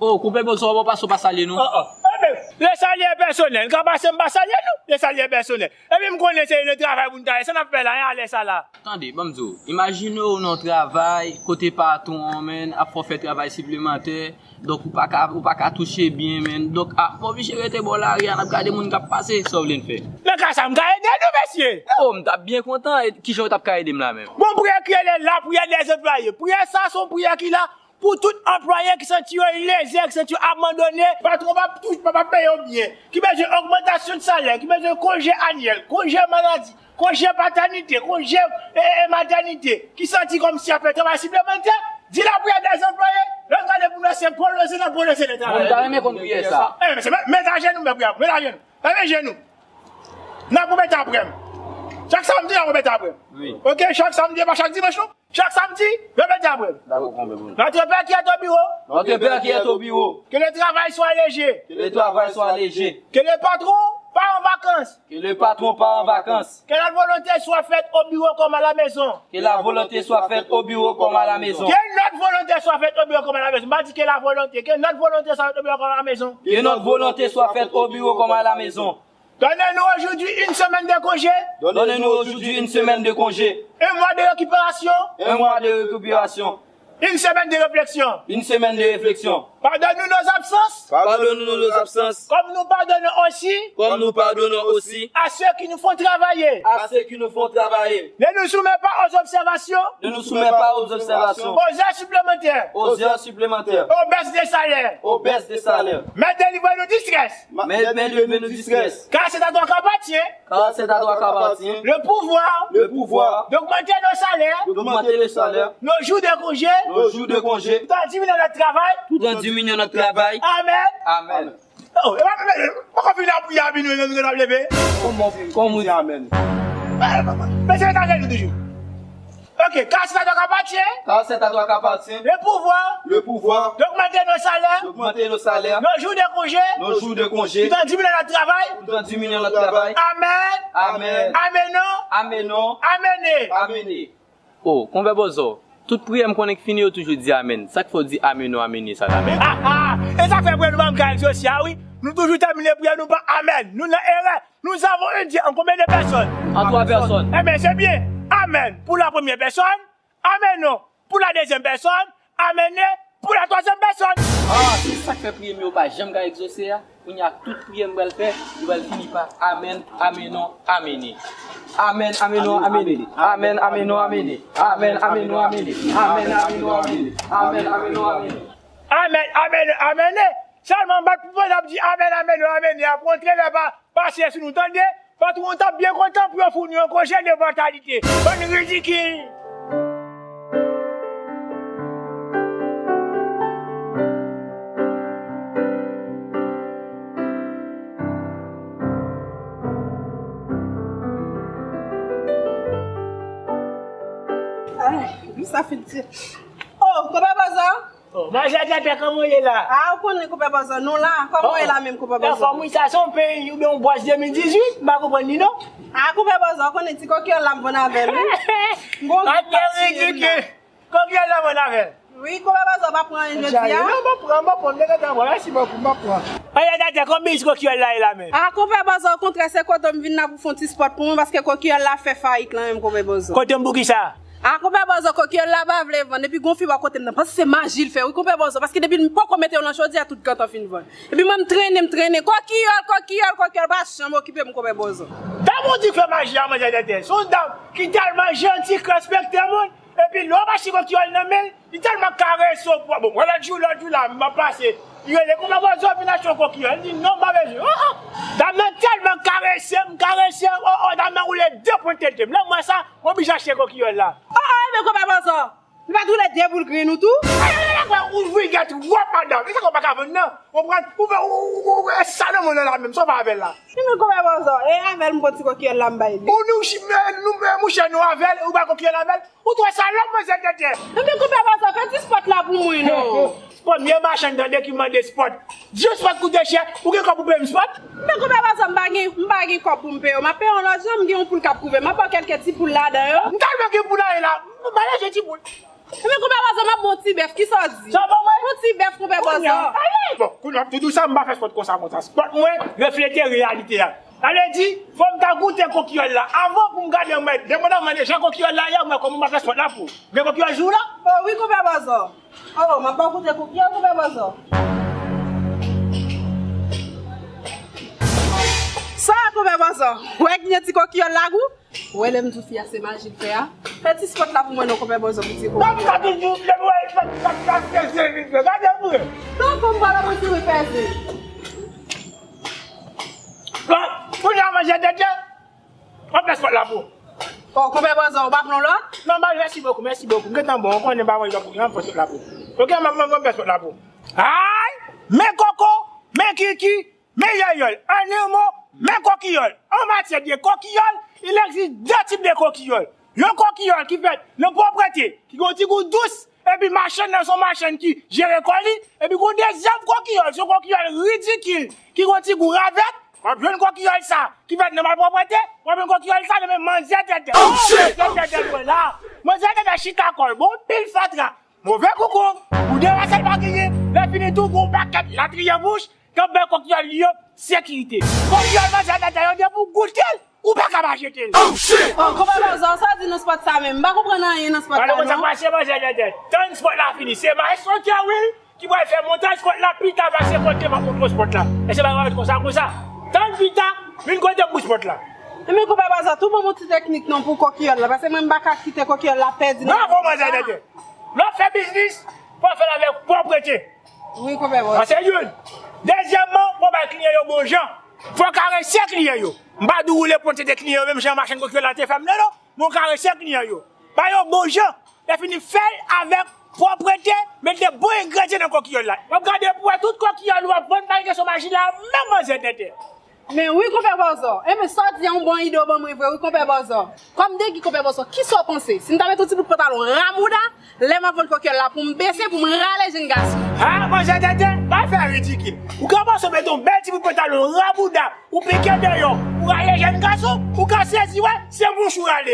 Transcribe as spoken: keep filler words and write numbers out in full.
Oh, konpè Bòzò, w ap pase w pa salye nou? Oh, oh. Enben, le salut est personnel. M ka pase m pa salye nou? Le salut est personnel. Epi m konnen se le travay pou n ta ye. Sa n ap fè la, hein, alè sa la? Tande, ban m di w. Imajine w nan yon travay, kote patwon an, menn, ap fè w fè travay siplemantè. Donk, ou pa ka, ou pa ka touche byen, menn. Donk, a, m oblije rete bò lari a, n ap gade moun k ap pase, sa w vle n fè? Nan ka sa, m ka ede nou, mesye. Oh, m t ap byen kontan. E kijan w t ap ka ede m la menm? Bon, priyè ki rele la prière des employés. Priyè sa, se yon priyè ki la pou tout anplwaye ki santi yo leze, ki santi yo abandone, patwon p ap touche, p ap peye yo byen, ki bezwen ogmantasyon de salè, ki bezwen konje anyèl, konje maladi, konje patènite, konje, e, e, matènite, ki santi kòmsi y ap fè travay siplemantè, di la prière des employés, lè w gade pou nou se pwolonse nan pwolonse de travay. Mwen ta renmen konn priyè sa. E, mesye, met ajenou, men priyè, met ajenou. Leve jenou. N ap remèt apre m. Chak samdi, n ap remèt apre m. Wi. Ok, chak samdi, e pa chak dimanch, non. Chak samdi, remèt apre m. Dakò, konpè Bòzò. Notre Père qui est au bureau. Notre Père qui est au bureau. Que le travail soit léger. Que le travail soit léger. Que le patron part en vacances. Que le patron part en vacances. Que la volonté soit faite au bureau comme à la maison. Que la volonté soit faite au bureau comme à la maison. Que notre volonté soit faite au bureau comme à la maison. M pa di que la volonté, que notre volonté soit faite au bureau comme à la maison. Que notre volonté soit faite au bureau comme à la maison. Donne-nous aujourd'hui une semaine de congé. Donne-nous aujourd'hui une semaine de congé. Un mois de récupération. Un mois de récupération. Une semaine de réflexion. Une semaine de réflexion. Pardonne-nous nos absences. Pardonne-nous nos absences. Comme nous pardonnons aussi. Comme nous pardonnons aussi. À ceux qui nous font travailler. À ceux qui nous font travailler. Ne nous soumets pas aux observations. Ne nous soumets pas aux observations. Aux heures supplémentaires. Aux heures supplémentaires. Aux baisses des salaires. Aux baisses des salaires. Mais délivre-nous du stress. Ma- Mais, mais délivre-nous du stress. Car c'est à toi qu'appartient. Car c'est à toi qu'appartient. Le pouvoir. Le pouvoir. D'augmenter nos salaires. D'augmenter les salaires. Nos jours de congé. Nos jours de congé. Tout en diminuant notre travail. Tout en diminuant notre travail. Amen. Amen. Oh, e pa, e pa, e pa, poko fini ap priye a minuit, nou, nou, nou leve. Kòman, kòman w di amèn? Mesye, mesye, mesye, nou toujou. Ok, car c'est à toi qu'appartient. Car c'est à toi qu'appartient. Le pouvoir. Le pouvoir. D'augmenter nos salaires. D'augmenter nos salaires. Nos jours de congé. Nos jours de congé. Tout en diminuant notre travail. Tout en diminuant notre travail. Amen. Amen. Amenons. Amenons. Amenez. Amenez. Oh, konpè Bòzò, tout priyè m konnen k fini yo toujou di amèn. Sa k fè w di ameno, amene sa la menm? Ah, ah! E sa k fè priyè nou pa janm ka egzose a, wi. Nou toujou tèmine priyè nou pa amèn. Nou nan erè. Nous avons un Dieu en combien de personnes? En trois personnes. Eh bien, c'est bien. Amen pour la première personne, amenons pour la deuxième personne, amenez pour la troisième personne. Ah, se sa k fè priyè m yo pa janm ka egzose a. Kounye a, tout priyè m pral fè, li pral fini pa amèn, amenon, amene. Amèn, amenon, amene. Amèn, amenon, amene. Amèn, amenon, amene. Amèn, amenon, amene. Amèn, amenon, amene. Amèn, amenon, amene. Sèlman, m pa t pou ap di amèn, amenon, amene. Ap rantre lè pa pase sou nou, tande. Patwon an t ap byen kontan pou yo founi yon konje de bròtalite. Bann ridikil! Ay, m sa fin ti. Oh, konpè Bòzò? Oh, manzè tètè, kòman w ye la? Ah, ou konnen konpè Bòzò, nou la. Kòman w ye la menm, konpè Bòzò? Anfòm, wi, sa se yon peyi oubyen yon bwaz de mil dizuit, m pa konprann li non. Ah, konpè Bòzò, ou konnen ti kokiyòl la m vann avè l, wi. M gon grenn pa tiye moun nan. Kokiyòl la vann avè l. Wi, konpè Bòzò, w pa pran anyen jodi a? Non, m pa pran, m pa pran, m te gentan pran, mèsi bokou, m pa pran. Manzè tètè, konbyen ti kokiyòl la ye la menm? Ah, konpè Bòzò, okontrè, se kote w m vin la pou fè yon ti spòt pou mwen, paske kokiyòl la fè fayit lan menm, konpè Bòzò. Kote m pou kisa? Ah, konpè Bòzò, kokiyòl la pa vle vann. Epi gon fi bò kote m nan. Panse se maji l fè, wi, konpè Bòzò. Paske depi m poko mete yo nan chòdyè, tout gentan fin vann. Epi mwen, m trennen, m trennen. Kokiyòl, kokiyòl, kokiyòl, pa janm okipe m, konpè Bòzò. Dam ou di k fè maji a, manzè tètè. Se yon dam ki tèlman janti, k respekte moun. Epi lè w ap achte kokiyòl nan men l, li tèlman karese w. Bon, mwen lòt jou, lòt jou la, m ap pase. Li rele, konpè Bòzò, vin achte yon kokiyòl. Li di, non, m pa bezwen. Oh, oh. Dam nan tèlman karese m, karese m. Oh, oh, dam nan woule de pwen tete m. Lè m wè sa, mwen oblije achte kokiyòl la. Oh, oh, ebyen konpè Bòzò, li pa t woule de boul grenn ou tou? Ay, ay, ay, ay, ou vulgè twòp, madanm. E sa k ou pa ka vann nan? Ou pran, ou fè, ou, ou, ou, e sa nan men w la menm, sa w fè avè l la? Ebyen konpè Bòzò, e avè l m pran ti kokiyòl la m bay li. Ou, nou, chi-, men, nou, men, mouche, nou avè l, ou bay kokiyòl avè l? Ou twò salòp, manzè tètè. Ebyen konpè Bòzò, fè ti spòt la pou mwen non. Premye machann tande ki mande spòt. Di yon spòt koute chè, ou gen kòb pou peye m spòt? Men konpè Bòzò, m pa gen, m pa gen kòb pou m peye w. M ap peye w yon lòt jan, m gen yon poul k ap kouve. M ap ba w kèlke ti poul ladan yo. M tèlman gen poul la, e la, m pa bezwen ti poul. Ebyen, konpè Bòzò, m ap ba w ti bèf, kisa w di? Sa w ban mwen? Yon ti bèf, konpè Bòzò. Bon, kounye a, tout sa, m pa fè spòt konsa, konsa. Spòt mwen reflete reyalite a. Sa vle di, fò m ta goute kokiyòl la avan pou m gade, mwen, depandaman de jan kokiyòl la ye, mwen, kòman m ap fè spòt la pou. Gen kokiyòl sou la? O wi, konpè Bòzò. O, m ap ba w goute kokiyòl, konpè Bòzò. Sa, konpè Bòzò, w wè gen ti kokiyòl la gou? Ou wè lè m di w fi a se maji l fè a? Fè ti spòt la pou mwen non, konpè Bòzò, pou ti kokiyòl. Nan m ka toujou lè m wè l fè ti spòt la, fè se vin fè. Gade vre. Tan fò m pale mwen ti refèze. Bon, kounye a manzè tètè, w ap fè spòt la pou. O, konpè Bòzò, ou pa pran lòt? Non, ba, mèsi bokou, mèsi bokou. M gentan bon, ou konnen ba mwen lòt pou gen, w ap fè spòt la pou. Oke, m ap, m ap, m ap fè spòt la pou. Ay, men koko, men kiki, men yòyòl. An yon mo, men kokiyòl. An matyè de kokiyòl, il existe deux types de kokiyòl. Yon kokiyòl ki fèt nan pwòpte, ki gon ti gou dous, epi machann nan se yon machann ki jere kò li, epi gon dezyèm kokiyòl, se yon kokiyòl ridikil, ki gon ti gou ravèt. W ap jwenn kokiyòl sa, ki fèt nan malpwòpte, w ap jwenn kokiyòl sa nan men manzè tètè. Oh, shit! Manzè tètè mwen la. Manzè tètè chita kò l, bon, pil fatra. Move koukou, pou de rasèl pa genyen, lè fini tou, gon pakèt latriye bouch, k ap bay kokiyòl yo sekirite. Kokiyòl manzè tètè yo, depi w goute l, ou pa ka pa jete l. Oh, shit! O, konpè Bòzò, sa w di nan spòt sa menm? M pa konprann anyen nan spòt la, non. Gade sa k pase, manzè tètè. Tann spòt la fini. Se maestro Kerwil ki pral fè montaj spòt la pita, pase kote m ap montre w spòt la. E se pa konsa, konsa. Tann pita, vin kote m pou spòt la. Ebyen, konpè Bòzò, tou ban m yon ti teknik non pou kokiyòl la, paske mwen m pa ka kite kokiyòl la pèdi nan... Bravo, manzè tètè. Lè w ap fè biznis, fò w fè l avèk pwòpte. Wi, konpè Bòzò. Sa se youn. Dezyèmman, fò w bay kliyan yo bon jan. Fò w karese kliyan yo. M pa di w woule pwòpte kliyan yo, menm jan machann kokiyòl la te fè m nan, non. Men w karese kliyan yo. Ba yo bon jan. Lè fini, fè l avèk pwòpte, mete bon engredyan nan kokiyòl la. W ap gade pou wè tout kokiyòl w ap vann, pa gen kesyon maji la, menm manzè tètè. Men wi, konpè Bòzò. Enben, sa w di a yon bon ide w ban mwen vre, wi, konpè Bòzò. Kòm degi, konpè Bòzò, kisa w panse? Si m ta mete yon ti bout pantalon rabouda, lè m ap vann kokiyòl la, pou m bese, pou m rale jenn gason. Ha, manzè tètè, pa fè ridikil. Ou ka panse w mete yon bèl ti bout pantalon rabouda, ou pike deyò, ou rale jenn gason, ou ka sezi, wè, se mouch ou rale.